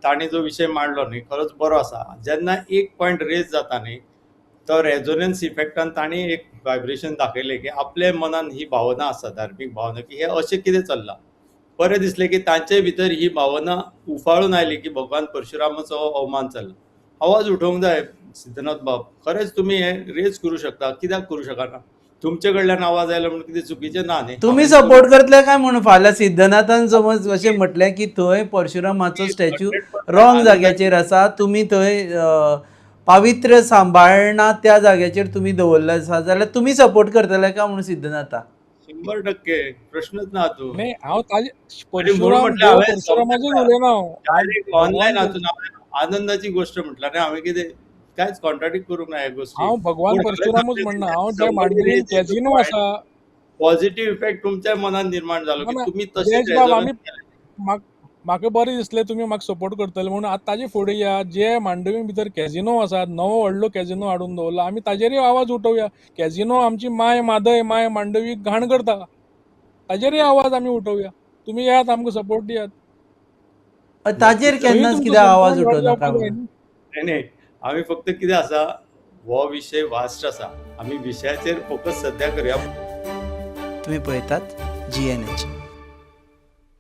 तांणी जो विशय मांडलो न्ही, खरोच बरो आसा. जेन्ना एक पॉयंट रेज जाता न्ही, तो रेजोनन्स इफेक्टान तांणी एक वायब्रेशन दाखयलें की आपल्या मनान ही भावना आसा, धार्मीक भावना, की हें अशें कितें चल्लां. बरें दिसलें की तांचे भितर ही भावना उफाळून आयली की भगवान परशुरामाचो अवमान चल्ला. आवाज उठोवंक जाय. सिद्धनाथ बाब, खरेंच तुमी हें रेज करूं शकता, कित्याक करूं शकना? तुमचे कडल्यान आवाज आयलो म्हणून कितें चुकीचें ना न्ही. तुमी सपोर्ट करतले काय म्हणून फाल्यां सिद्धनाथान समज अशें म्हटलें की थंय परशुरामाचो स्टॅच्यू रॉंग जाग्याचेर आसा, तुमी थंय पावित्र्य सांबाळना त्या जाग्याचेर तुमी दवरले आसा, जाल्यार तुमी सपोर्ट करतले काय म्हणून सिद्धनाथा? 100%, प्रश्नच ना तूं. नाही, हांव ताजे म्हणून परशुराम, म्हटलं देव हांवें परशुरामाचेर उलयना हांव. डायरेक्ट ऑनलायन भगवान हातून हांवें आनंदाची गोष्ट म्हटलं न्ही, हांवें कितें कांयच कॉन्ट्राडिक्ट करूंक ना ह्या गोष्टी. हांव भगवान परशुरामूच म्हणना, हांव जे मांडवीन कॅझिनो आसा, पॉझिटिव्ह इफेक्ट तुमच्या मनात निर्माण जालो की ना, तुमी तशें जयेश बाब, आमी resonate केलें. म्हाका बरें दिसलें तुमी म्हाका सपोर्ट करतले म्हणून. आतां ताजे फुडें या जे मांडवी भितर कॅझिनो आसात, नवो व्हडलो कॅझिनो हाडून दवरला, आमी ताजेरूय आवाज उठोवया. कॅझिनो आमची माय मादय, माय मांडवी घाण करता, ताजेरूय आवाज आमी उठोवया. तुमी येयात, आमकां सपोर्ट दियात. ताजेर थंय केन्नाच तुमचो कित्याक आवाज संपूर्ण उठोवनाका जावपाक जाय म्हणून? न्ही. नाही नाही, आमी फक्त कितें आसा, हो विशय वास्ट आसा, आमी विशयाचेर फोकस सद्या करुया. तुम्ही पळयतात GNH.